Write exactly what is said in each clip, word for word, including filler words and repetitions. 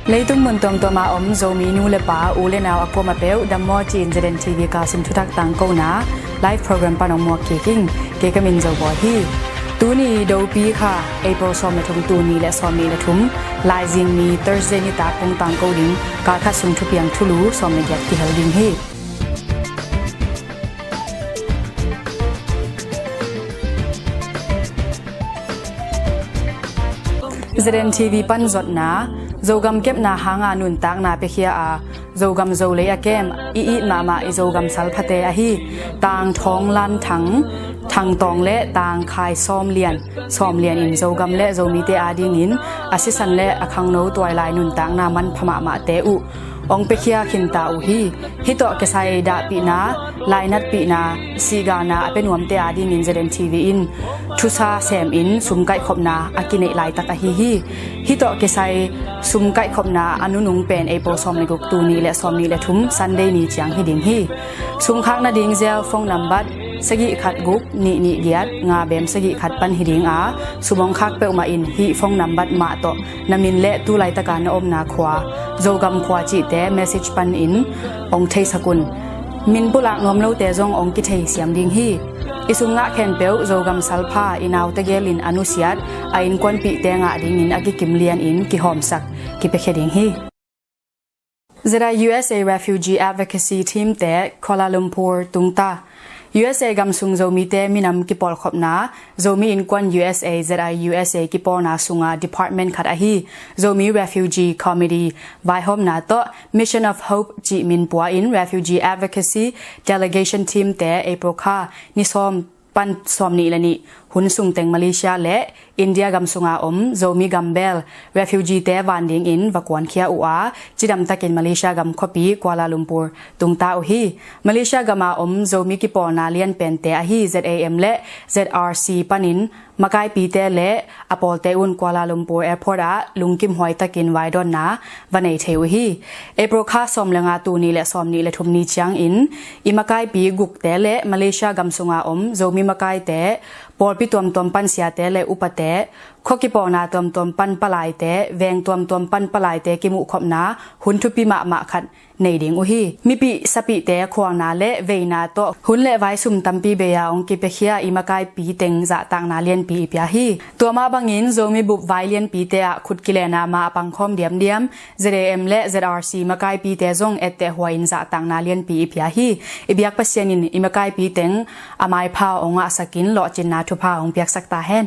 Leitung mun tuamtuam a om Zomi nu le pa, u le nau a kuamah peuh dammaw ci-in Z N T V kalsim thuthak tangkona live program pan hong muak kik ing. Kei ka min Zo Bawi hi. Tuni Dopi kha April sawm le thum, tul nih le sawm nih le thum, Laizing ni Thursday nitak kong tangko ding. Kalkhat sung thupiang thulu sawm le giat kihel ding hi. Z N T V pan zotna, Zogam kepna hanga nuntakna piakhia a, Zogam Zolei a kem i it mahmah i Zogam salphate ahi Tang Thawng Lan Thang, Thang Tawng le Tang Khai Sawm Lian, Sawm Lian in Zogam le Zomite adingin a sisan le a khangno tuailai nuntakna manpha mahmahte uh hong piakhia khinta uh hi. Hih tawh kisai dahpihna, lainatpihna, sihgalna a pia nuamte adingin Z N T V in thusa semin sum kaihkhopna a kineih laitak ahi hi. Hih tawh kisai sum kaihkhopna a nunung pen April sawm le guk, tul nih le sawm nih le thum, Sunday ni ciang hi ding hi. Sumkhak nading zel phone nambat sagih khat guk nih nih giat nga bem sagih khat pan hi ding a, sum hong khak peuhmah in hih phone nambat mah tawh na min le tu laitaka na omna khua, Zogam khua cihte message panin hong theisak un. Min pulak nuam lote zong hong kithei siam ding hi. I sum ngah khempeuh Zogam salpha, i nau tegel in a nusiat a innkuanpihte ngah dingin a kikim lianin kihawmsak kipiakhia ding hi. Z I U S A Refugee Advocacy Team te Kuala Lumpur tungta. U S A gam sung Zomite minam kipawlkhopna, Zomi Innkuan U S A, Z I U S A kipawlna sunga department khat ahi Zomi Refugee Committee vaihawmna tawh Mission of Hope cih min pua in Refugee Advocacy Delegation Team te April kha ni sawm pan sawm nih le nih hun sungteng Malaysia le India gam sunga om Zomi gambel refugee te van dingin va kuankhia uh a, cidamtakin Malaysia gam khuapi Kuala Lumpur tungta uh hi. Malaysia gama om Zomi kipawlna lianpente ahi Z A M le Z R C panin makaipite le a pawlte un Kuala Lumpur Airport ah lungkimhuai takin vaidawnna va nei thei uh hi. April kha sawm le nga, tul nih le sawm nih le thum ni ciangin i makaipi gukte le Malaysia gam sunga om Zomi makaite, pawlpi tuamtuam pan siate le upate, khua kipawlna tuamtuam pan palaite, veng tuamtuam pan palaite kimuhkhopna hun thupi mahmah khat nei ding uh hi. Mipih sapihte khualna le veina tawh hun le vai sum tampi bei-a hong kipiakhia i makaipi teng zahtakna lianpi i pia hi. Tua mah bangin Zomi bup vai lianpite ah khut kilena mah a pangkhawm diamdiam Z A M le Z R C makaipite zong etteh huai-in zahtakna lianpi i pia hi. I biak Pasian in i makaipi teng a maipha hong ngahsakin lawhcinna thupha hong piaksak ta hen.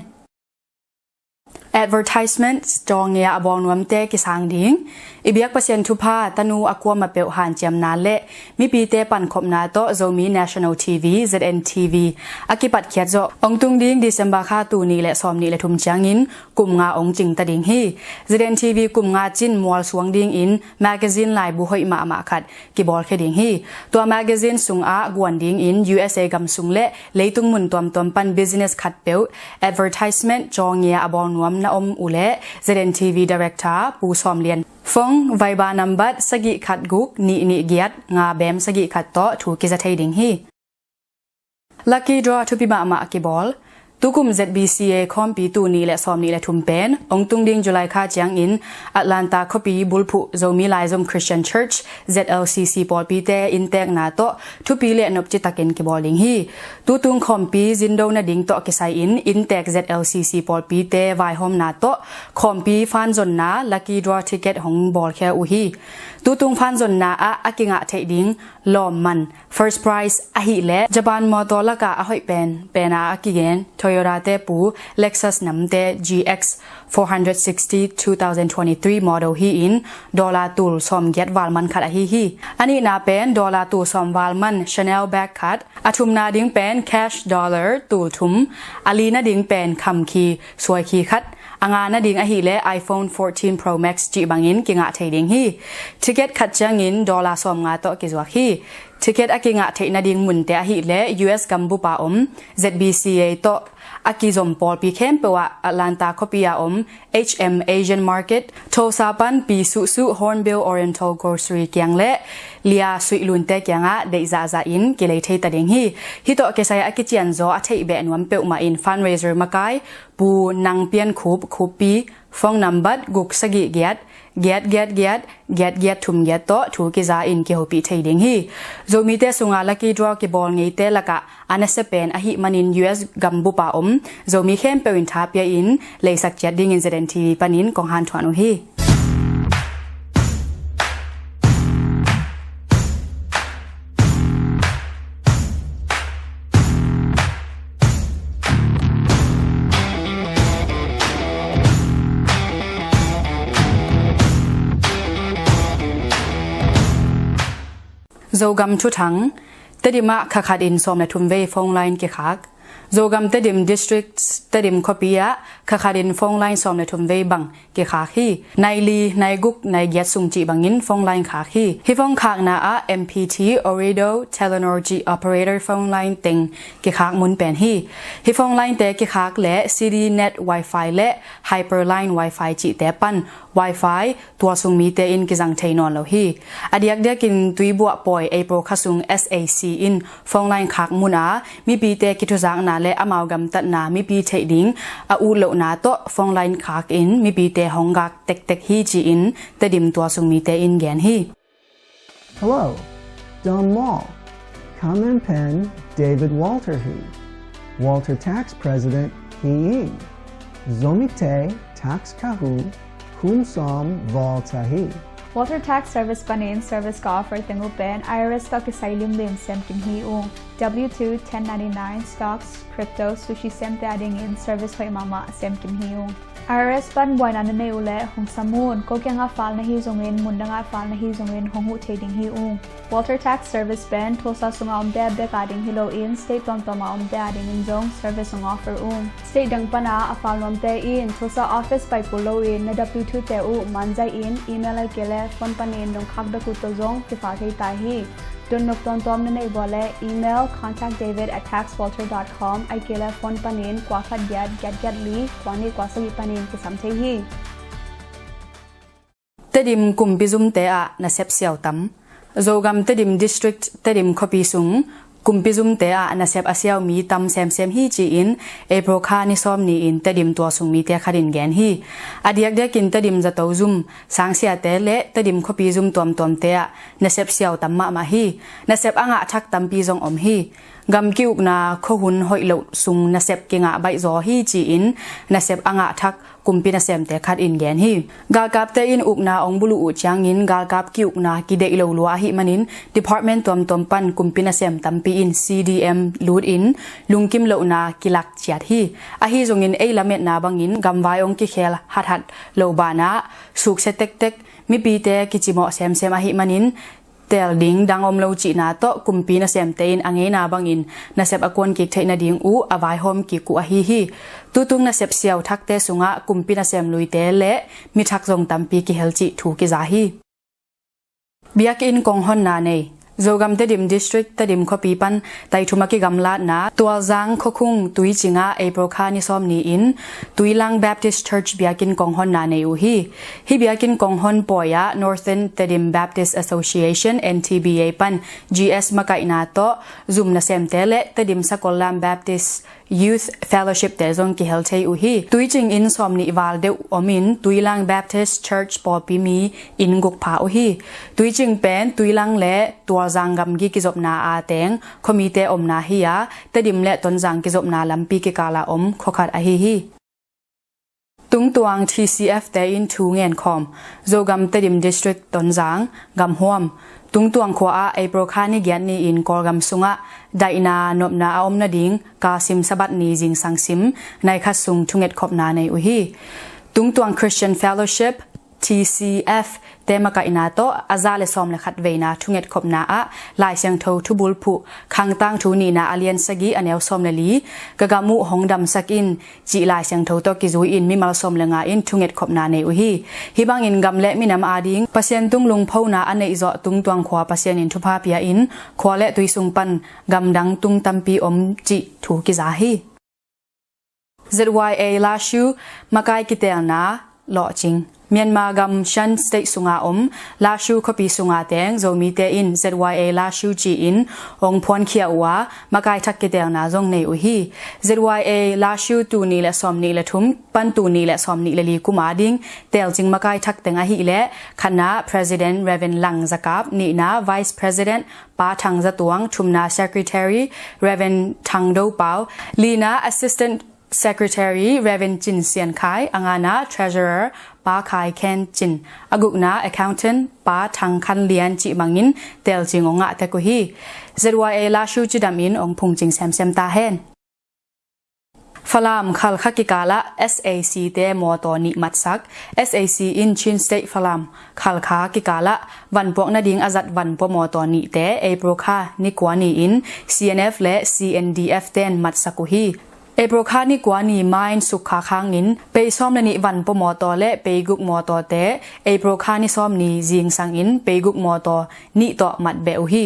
Advertisement, cawngia a bawl nuamte kisang ding. I biak Pasian thupha tanu a kuamah peuh hanciamna le mipite pankhopna tawh Zomi National T V, Z N T V a kipatkhiat zawh hong tung ding December kha tul nih le sawm nih le thum ciangin kum nga hong cingta ding hi. Z N T V kum nga cin mualsuang dingin magazine laibu hoih mahmah khat kibawlkhia ding hi. Tua magazine sungah guan dingin U S A gam sung le leitung mun tuamtuam pan business khatpeuh advertisement cawngia a bawl nuam na om uh leh Z N T V director Pu Sawm Lian. Phone, Viber nambat sagih khat guk nih nih giat nga bem sagih khat tawh thu kiza thei ding hi. Lucky draw thupi mahmah a kibawl. Tukum Z B C A khawmpi tul nih le sawm nih le thum pen hong tung ding July kha ciangin Atlanta khuapi bulphuh Zomi Laizom Christian Church, Z L C C pawlpite inntekna tawh thupi le nopci takin kibawl ding hi. Tutung khawmpi zindo nading tawh kisai-in inntek Z L C C pawlpite vaihawmna tawh khawmpi fanzonna lucky draw ticket hong bawlkhia uh hi. Tutung fanzonna ah a kingah theih ding lawmman first prize ahih leh Japan motor lakah a hoih pen pena a kigen Toyota te pu Lexus namte G X four hundred sixty two thousand twenty-three model hi-in dollar tul sawm giat valman khat ahi hi. A nihna pen dollar tul sawm valman Chanel bag khat, a thumna ding pen cash dollar tul thum, a lina ding pen khamkhi suaikhi khat, a ngana ding ahih leh iPhone fourteen Pro Max cih bangin kingah thei ding hi. Ticket khat ciangin dollar sawm nga tawh kizuak hi. Ticket a kingah theih nading munte ahih leh U S gambupa om Z B C A tawh a kizom pawlpi khempeuh ah Atlanta khuapi a om H M Asian Market, Tulsa pan Pi Suh Suh Hornbill Oriental Grocery kiang le Lia Suih Lunte kiangah deih zahzah in kilei thei ta ding hi. Hih tawh kisai a kicianzaw a theih beh nuam peuhmah in fundraiser makai Pu Nang Pian Khup Khuppi, phone nambat guk sagih giat, giat giat giat, giat giat thum giat tawh thu kiza in kihopih thei ding hi. Zomite sunga lucky draw kibawl ngeite lakah a nasia pen ahih manin U S gambupa om Zomi khempeuh in tha pia in leisak ciat dingin Z N T V panin kong hanthuan uh hi. Zogam thuthang. Tedim ah khakhat in sawm le thum vei phone line kikhak. Zogam Tedim District, Tedim khuapi ah khakhat in phone line sawm le thum vei bang kikhak hi. Nai li, nai guk, nai giat sung cih bangin phone line khak hi. Hih phone khakna ah M P T, Ooredoo, Telenor cih operator phone line teng kikhak mun pen hi. Hih phone line te kikhak leh City Net Wi-Fi leh Hyperline Wi-Fi cihte pan Wi-Fi tualsung mite in kizang thei nawn lo hi. A diakdiakin tuibuah pawi April kha sung S A C in phone line khak mun a mipite kithuzakna le amau gamtatna mipi theih ding a utlohna tawh phone line khak in mipite hong gak tektek hi ci-in Tedim tualsung mite in gen hi. Hello, Dom Mall. Kamen pen David Walter hi. Walter Tax President hi ing. Zomite tax kahu kum sawm val ta hi. Walter Tax Service panin service ka offer teng uh pen I R S tawh kisai limlim sem kim hi ung. W two, ten ninety-nine, stocks, crypto, sushi semte adingin service hoih mahmah sem kim hi ung. I R S pan buaina na nei uh leh hong sam un. Ko kiangah file na hi zongin, mundangah file na hi zongin hong huh thei ding hi ung. Walter Tax Service pen Tulsa sungah omte bek ading hi loin state tuamtuam a omte adingin zong service hong offer ung. State dang pana a file nuamte in Tulsa office pai kul loin na W two te uh manzaih in email ahih kei leh phone panin dong khak bek uh tawh zong kifile thei ta hi. Dotnop tuamtuam na neih uh leh email contact david at tax walter dot com ahih kei leh phone panin kua khat giat, giat giat li, kua nih kua sagih panin kisam thei hi. Tedim kumpi zumte ah nasep siau tam. Zogam Tedim District, Tedim khuapi sung kumpi zumte ah nasep a siau mi tam semsem hi ci-in April kha ni sawm ni-in Tedim tualsung mite khat in gen hi. A diakdiakin Tedim zato zum, sangsiate le Tedim khuapi zum tuamtuamte ah nasep siau tam mahmah hi. Nasep a ngah thak tampi zong om hi. Gam ki-ukna khuahun hoih loh sung nasep kingah baih zaw hi ci-in nasep a ngah thak kumpi nasemte khat in gen hi. Galkapte in ukna ong buluh uh ciangin galkap ki-ukna kideih lo lua ahih manin department tuamtuam pan kumpi nasem tampi in C D M lut in lungkim lohna kilak ciat hi. Ahi zongin ei lametna bangin gamvai ong kikhel hathat lo banah suksia tektek, mipite kicimawh semsem ahih manin tel ding dang om lo cihna tawh kumpi nasemte in a ngeina bangin nasep a kuan kik theih nading uh a vaihawm kik uh ahi hi. Tutung nasep siau thakte sungah kumpi nasem luite le mi thak zong tampi kihel cih thu kiza hi. Biakinn kong honna nei. Zogam Tedim District, Tedim khuapi pan taithum a kigamlatna Tualzang khuakhung Tuicing ah April kha ni sawm ni-in Tuilang Baptist Church biakinn kong honna nei uh hi. Hih biakinn kong hon pawi ah Northern Tedim Baptist Association, N T B A pan G S makaihna tawh zum nasemte le Tedim Sakollam Baptist Youth Fellowship te zong kihel thei uh hi. Tuicing inn sawm nih val deuh omin Tuilang Baptist Church pawlpi mi inn guk pha uh hi. Tuicing pen Tuilang le Tualzang gamgi kizopna a teng khuamite omna hi a, Tedim le Tonzang kizopna lampi kikala om khuakhat ahi hi. Tungtuang T C F te in thu ngenkhawm. Zogam Tedim District, Tonzang gamhuam Tungtuang khua ah April kha ni giat ni-in Kawlgam sungah daihna nopna a om nading kalsim Sabbath ni zingsang sim nai khat sung thungetkhopna nei uh hi. Tungtuang Christian Fellowship, T C F te makaihna tawh a za le sawm le khat veina thungetkhopna ah Lai Siangtho thubulphuh Khangtangthu nihna a lian sagih a neu sawm le li, Ka gam uh hong damsak in cih Lai Siangtho tawh kizui-in mimal sawm le nga in thungetkhopna nei uh hi. Hih bangin gam le minam ading Pasian tung lungphona a neihzawh Tungtuang khua Pasian in thupha pia-in khua le tui sung pan gamdang tung tampi om cih thu kiza hi. Z Y A Lashu makai kitelna lawhcing. Myanmar gam Shan State sunga om Lashu khuapi sunga teng Zomite in Z Y A Lashu ci-in ong phuankhia uh a, makai thak kitelna zong nei uh hi. Z Y A Lashu tul nih le sawmnih le thum pan tul nih le sawmnih le li kum ading telcing makai thak teng ahih leh khatna President Reverend Lang Za Kap, nihna Vice President Pa Thang Za Tuang, thumna Secretary Reverend Thang Do Pau, lina Assistant Secretary Reverend Cin Sian Khai, a ngana Treasurer Pa Khai Khen Cin, a gukna Accountant Pa Thang Khan Lian cih bangin telcing ong ngah tek uh hi. Z Y A Lashu cidam in ong phungcing semsem ta hen. Falam Khalkha kikalah S A C te mawtaw nih matsak. S A C in Chin State Falam Khalkha kikalah vanpuak nading a zat vanpua mawtaw nihte April kha ni kua ni-in C N F le C N D F ten matsak uh hi. April kha ni kua ni main sukkhak hangin pei sawm le nih vanpua mawtaw le pei guk mawtawte April kha ni sawm ni zingsangin pei guk mawtaw nih tawh mat beh uh hi.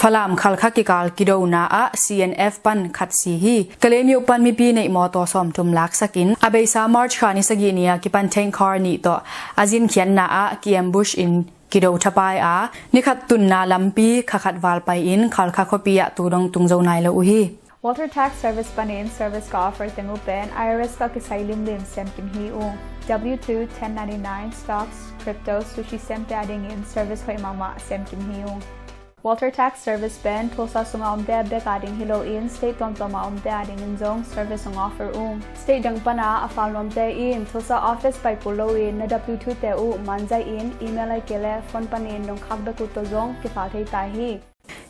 Falam Khalkha kikal kidona ah C N F pan khat si hi. Kalaymyo pan mipi neih mawtaw sawmthum laksakin a beisa March kha ni sagih ni a kipan tank car nih tawh a zinkhiatna ah ki-ambush in kido thapai a, nikhat tunna lampi kha khat val pai-in Khalkha khuapi ah tu dong tung zo nai lo uh hi. Walter Tax Service panin service ka offer teng uh pen I R S tawh kisai limlim sem kim hi ung. W two, ten ninety-nine, stocks, crypto, sushi semte adingin service hoih mahmah sem kim hi ung. Walter Tax Service pen Tulsa sunga omte bek ading hi loin state tuamtuama omte adingin zong service hong offer ung. State dang pana a fal nuamte in Tulsa office pai kul loin na W two te uh manzai in email ahih kei leh phone panin dong khak bek uh tawh zong kifal thei ta hi.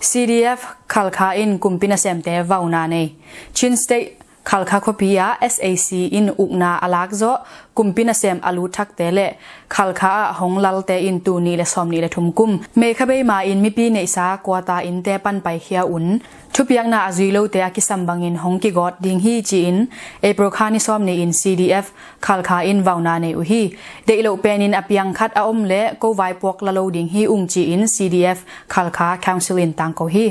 C D F Khalkha in kumpi nasemte vauna nei. Chin State Khalkha khuapi ah S A C in ukna a lak zawh kumpi nasem a lut thakte le Khalkha ah hong lalte in tul nih le sawmnih le thum kum May kha bei ma-in mipi neihsa quarter innte pan paikhia un thupiakna a zui lote a kisam bangin hong kigawt ding hi ci-in April kha ni sawm ni-in C D F Khalkha in vauna nei uh hi. Deih loh penin a piang khat a om le ko vaipuak la lo ding hi ung ci-in C D F Khalkha Council in tangko hi.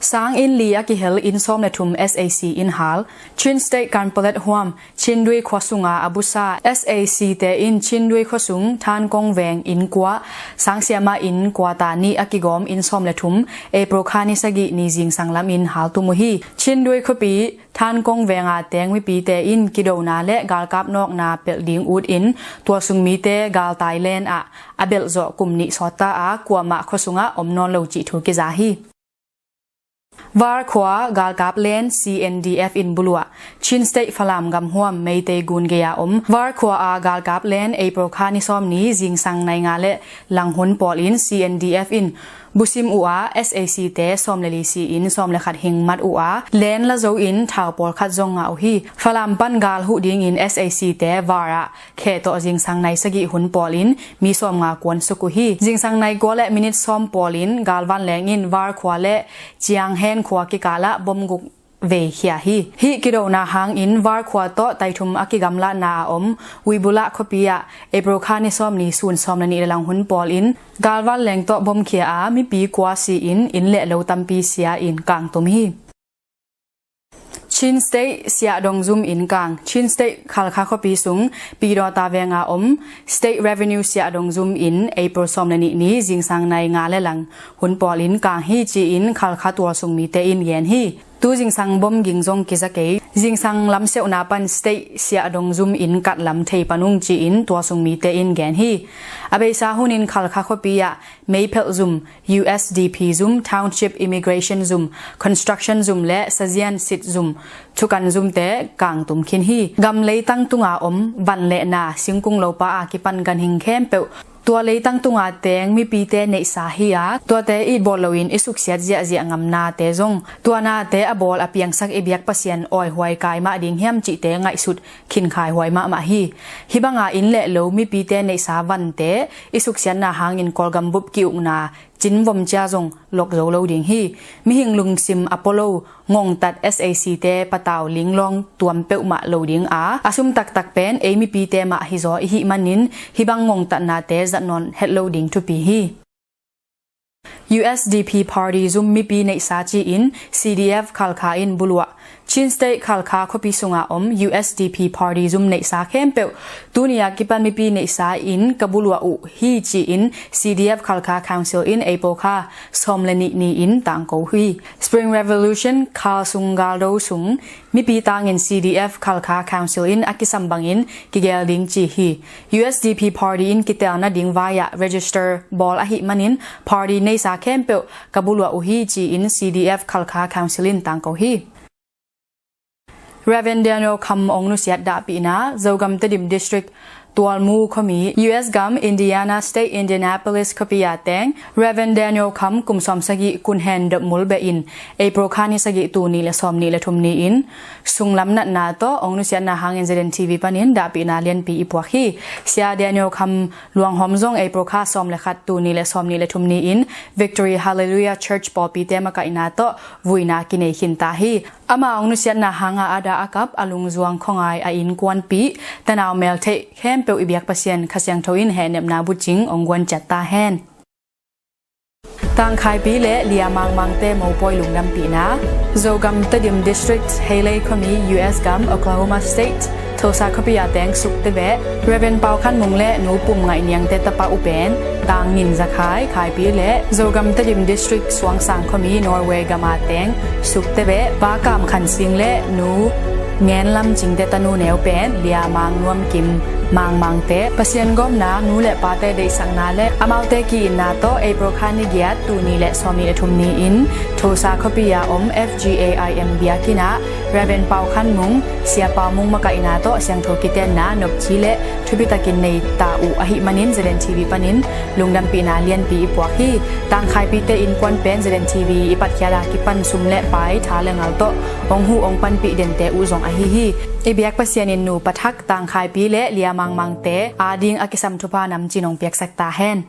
Sang inn li a kihel inn sawm le thum S A C in hal. Chin State Kanpalet huam Chindui khua sunga a busa S A C te in Chindui khua sung Thankong veng inn kua, sang siama inn quarter nih a kigawm inn sawm le thum April kha ni sagih ni zingsang lam in hal tum uh hi. Chindui khuapi Thankong venga teng mipite in kidona le galkap nawkna pelh ding utin tua sung mite galtai len ah a belh zawh kum nih sawt ta a, kuamah khua sungah om nawn lo cih thu kiza hi. Var khua galkap len C N D F in buluah. Chin State Falam gamhuam Meitei gun gei-a om Var khua a galkap len April kha ni sawm ni zingsang nai nga le lang hun pawlin C N D F in busim uh a, S A C te sawm le li si-in sawm le khat hing mat uh a, len la zo in thau pawlkhat zong ngah uh hi. Falam pan gal huh dingin S A C te Var ah kheh tawh zingsang nai sagih hun pawlin mi sawm nga kuan suk uh hi. Zingsang nai kua le minit sawm pawlin galvan leng in Var khua le Ciang Hen khua kikalah bom guk vei khia hi. Hih kidona hangin Var khua tawh taithum a kigamlahna a om Uibulah khuapi ah April kha ni sawm ni sun sawm le nih le lang hun pawlin galvan leng tawh bom khia a, mipi kua si-in inn le lo tampi sia in kangtum hi. Chin State Siahdong zum in kang. Chin State Khalkha khuapi sung Pidawta venga om State Revenue Siahdong zum in April sawm le nih ni zingsang nai nga le lang hun pawlin kang hi ci-in Khalkha tualsung mite in gen hi. Tu zingsang bom ging zong kiza kei. Zingsang lamseuhna pan state siahdong zum in katlam thei pan ung ci-in tualsung mite in gen hi. A beisa hunin Khalkha khuapi ah meiphelh zum, U S D P zum, township immigration zum, construction zum le sazian sit zum, thukan zumte kangtum khin hi. Gam leitang tunga om van le na, singkung lopa a kipan ganhing khempeuh tua leitang tunga teng mipite neihsa hi a, tuate itbawl loin i suksiat ziahziah ngam nate zong tua nate a bawl a piangsak i biak Pasian awihuai kai mah ding hiam cihte ngaihsut khinkhaihuai mahmah hi. Hih banga inn le lo mipite neihsa vante i suksiatna hangin Kawlgam bup ki-ukna cinvom cia zong lok zo lo ding hi. Mihing lungsim a pua lo ngongtat S A C te patau linglawng tuam peuhmah lo ding a, a sum taktak pen ei mipite mah hizaw i hih manin hih bang ngongtatnate zat nawn het lo ding thupi hi. U S D P party zum mipi neihsa ci-in C D F Khalkha in buluah. Chin State Khalkha khuapi sungah om U S D P party zum neihsa khempeuh tuni a kipan mipi neihsa in ka buluah uh hi ci-in C D F Khalkha Council in April kha sawm le nih ni-in tangko hi. Spring Revolution kha sung galdo sung mipi tangin C D F Khalkha Council in a kisam bangin kigel ding ci hi. U S D P party in kitelna ding vai-ah register bawl ahih manin party neihsa khempeuh ka buluah uh hi ci-in C D F Khalkha Council in tangko hi. Reverend Daniel Kham ong nusiat dahpihna, Zogam Tedim District Tualmu khuami, U S gam Indiana State Indianapolis khuapi a teng Reverend Daniel Kham kum sawm sagih kun hen dopmul behin April kha ni sagih, tul nih le sawm nih le thum ni-in sunglam natna tawh ong nusiatna hangin Z N T V panin dahpihna lianpi i puak hi. Sia Daniel Kham luanghawm zong April kha sawm le khat, tul nih le sawm nih le thum ni-in Victory Hallelujah Church pawlpite makaihna tawh vuina kinei khinta hi. Ama ong nusiatna hanga a dah a kap, a lungzuang khuangai, a innkuanpih, tanau meltheih khempeuh i biak Pasian Kha Siangtho in hehnepna bucing ong guan ciat ta hen. Tangkhaipi le Lia Mangmangte mopawi lungdampihna, Zogam Tedim District, Hailey khuami, U S gam Oklahoma State, Tulsa khuapi a teng Sukte beh Reverend Pau Khan Mung le Nu Pum Ngaih Niangte tapa uh pen Tang Ngin Za Khai, Khaipi le Zogam Tedim District, Suangsang khuami, Norway gam a teng Sukte beh Pa Kam Khan Sing le Nu Ngen Lam Cingte tanu neu pen Lia Mang Nuam Kim Mangmangte Pasian gawmna, nu le pate deihsakna le amaute ki-itna tawh April kha ni giat, tul nih le sawm nih le thum ni-in Tulsa khuapi a om F G A I M biakinn ah Reverend Pau Khan Mung, Sia Pau Mung makaihna tawh siangtho kitenna, nopci le thupi takin nei ta uh ahih manin Z N T V panin lungdampihna lianpi i puak hi. Tangkhaipite innkuan pen Z N T V i patkhiat a kipan sum le pai, tha le ngal tawh ong huh ong panpih dente uh zong ahi hi. I biak Pasian in Nu Pa Thak, Tangkhaipi le Lia Mangmangte ading a kisam thupha namcin ong piaksak ta hen.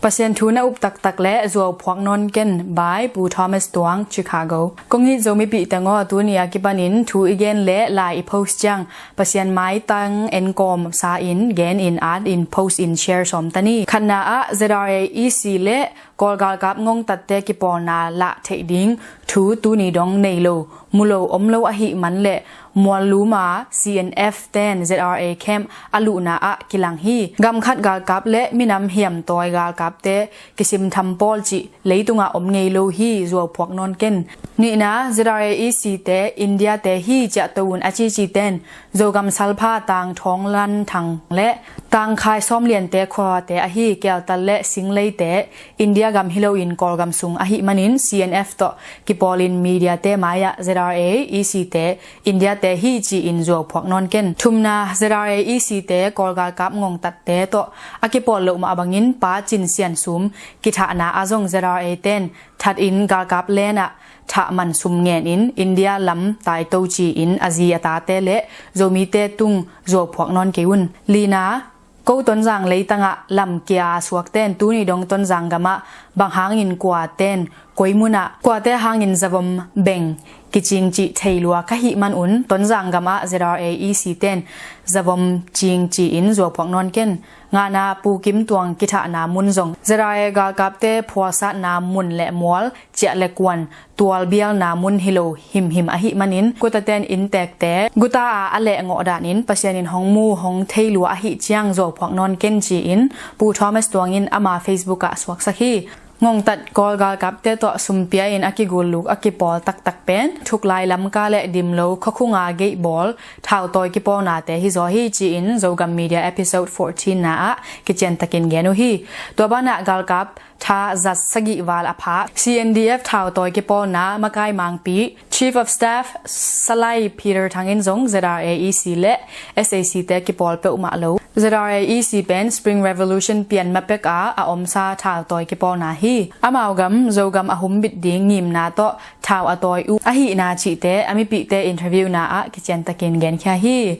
Pasian thu na up taktak le zuau phuak nawn ken, by Pu Thomas Tuang, Chicago. Kong it Zomipih teng aw, tuni a kipanin thu i gen le lai i post ciang Pasian maitang enkawm sa in, gen in, at in, post in, share sawm ta ni. Khatna ah Z R A E C le Kawl galkap ngongtatte kipawlna lah theih ding thu tuni dong nei lo, mu lo, om lo ahih man le Muallum a C N F ten Z R A camp a luhna ah kilang hi. Gamkhat galkap le minam hiamtawi galkapte kisim tham pawl cih leitungah om ngei lo hi, zuau phuak nawn ken. Nihna, Z R A E C te India te hi ciah to un a cici ten Zogam salpha Tang Thawng Lan Thang le Tang Khai Sawm Liante khuate ahi Keltal le Singlei te India gam hi loin Kawlgam sung ahih manin C N F tawh kipawlin media te mai-ah Z R A E C te India te hi ci-in zuau phuak nawn ken. Thumna, Z R A E C te Kawl galkap ngongtatte tawh a kipawl loh mah bangin Pa Cin Sian Sum kithahna ah zong Z R A ten that in galkap len ah thah man sum ngen in India lam tai to ci-in a zi a tate le Zomite tung zuau phuak nawn kei un. Lina, ko Tonzang leitangah lam kia suakten tuni dong Tonzang gamah bang hangin kuaten koi munah kuate hangin zavom beng kicing cih thei lua ka hih manun Tonzang gamah Z R A E C ten zavom cing ci-in zuau phuak nawn ken. Ngana, Pu Kim Tuang kithahna mun zong Z R A galkapte phualsatna mun le mual, ciah le kuan, tual bialna mun hi lo himhim ahih manin kutaten inntekte guta a a lehngawh danin Pasian in hong mu hong thei lua ahih ciang zuau phuak nawn ken ci-in Pu Thomas Tuang in ama Facebook ah suaksak hi. Ngongtat Kawl galkapte tawh sumpia in a kigulluk a kipawl taktak pen thuklai Lamka le Dimlo khuakhunga geihbawl thautawi kipawlnate hi zaw hi ci-in Zogam Media episode fourteen na ah kiciantakin gen uh hi. Tua banah galkap tha zat sagih val a phak C N D F thautawi kipawlna makai mangpi Chief of Staff Salai Peter Thang in zong Z R A E C le S A C te kipawl peuhmah lo. Z R A E C pen Spring Revolution pian mapek a a omsa thautawi kipawlna hi. Amau gam Zogam a humbit ding ngimna tawh thau a tawi uh ahihna cihte a mipihte interview na ah kiciantakin genkhia hi.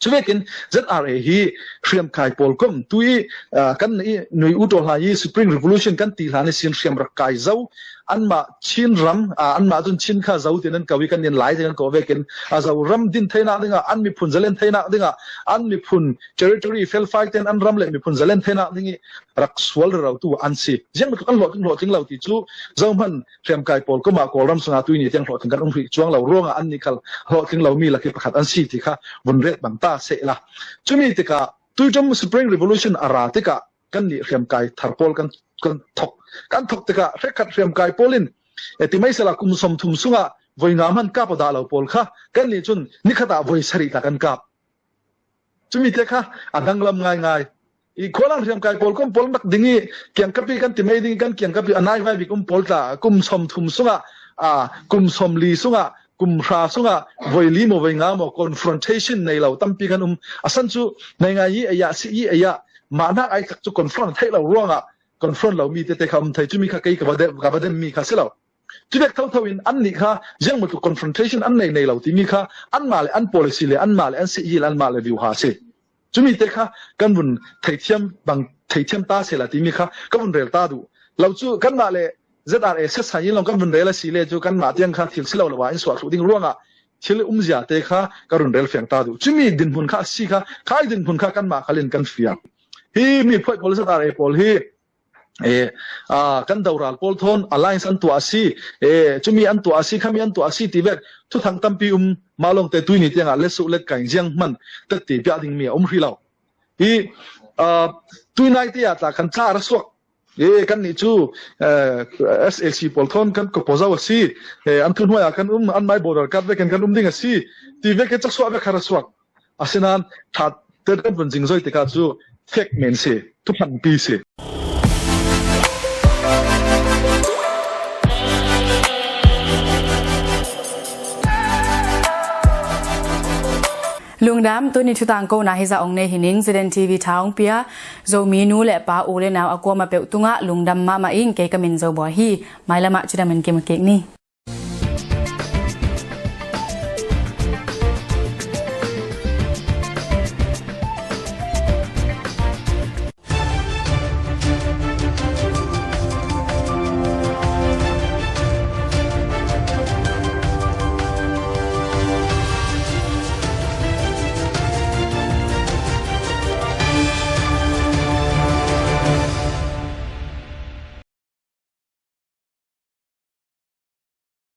Cuvekin Z R A hi hriamkai pawl kom tu i, ah, kan i nui u taw hla i Spring Revolution kan ti hla ni sin hriam rak kai zo, anmah Chin ram, a, anmah cun Chin kha Zo tin an ko i, kan nin Lai tin an ko vekin, a, Zo ram din theinak dingah, an miphun zalen theinak dingah, an miphun territory felfai ten an ram le miphun zalen theinak ding i rak sual rero tu an si. Ziang bek kan hlawhtling, hlawhtling lo ti cu, zohman hriamkai pawl komah Kawlram sungah tuini tiang hlawhtling kan um hrih cuang lo ruangah annih khal hlawhtling lomi lak i pakhat an si ti kha vun ret bang ta sehla. Cumi tikah tuiṭum Spring Revolution a ra tikah kannih hriamkai thar pawl kan, kan thok. Kan thok tikah hrekkhat hriamkai pawl in, e, ti mai sehla kum sawmthum sungah voi nga hman kap a dah lo pawl kha kannih cun nikhatah voi sarih ta kan kap. Cumi te kha a danglam ngaingai. I khualang hriamkai pawl kan pawl nak ding i kiangkap i kan ti mai ding i kan kiangkap i a nai vai bik um pawl tla kum sawmthum sungah, a, kum sawmli sungah, kum hra sungah voi li maw voi nga maw confrontation nei lo tampi kan um. A san cu ngaingai i a ia si i a ia mahnak ai tak cu confront theih lo ruangah confront lo mi tete kha um thei. Cumi kha kei ka va dem, ka va dem mi kha si lo. Cuvek thotho in annih kha ziangmaw tluk confrontation an nei nei lo timi kha anmah le an policy le anmah le an sihhi le anmah le viuha a si. Cumi te kha kan vun theithiam bang theithiam ta sehla timi kha ka vun rel ta duh. Lo cu kanmah le Z R A setsai in long kan vun rel a si le cu kanmah tiang kha thil si lo lo ah in suah thluh ding ruangah thil umzia te kha ka run rel fiang ta duh. Cumi dinhmun kha a si kha, khai dinhmun kha kanmah khal in kan fiang. Hi mi phuai pawl Z R A pawl hi e, aa, kan doral pawl thawn alliance an tuah a si, e, cumi an tuah a si, khami an tuah a si ti vek thuthang tampi um. Mah lawngte tuini tiangah letsuh letkai ziang hman tette piah dingmi a um hrih lo. Hi, aa, tuinai te ah tla kan tla a ra suak. E, kannih cu, e, S A C pawl thawn kan kopozo a si, e, an thuhnuai ah kan um, an mai border card vekin kan um ding a si ti vek i caksuah vek kha ra suak. Asinain thatte kan vun zingzoi tikah cu fek men si, thuphanpi si. Lungdam, tuni thutang kona hi zah ong nei hi ning, Z N T V tha ong pia Zomi nu le pa, u le nau a kuama peuh tungah lungdam mahmah ing. Kei ka min Zo Bawi hi. Mailamah cidam in kim a kik ni.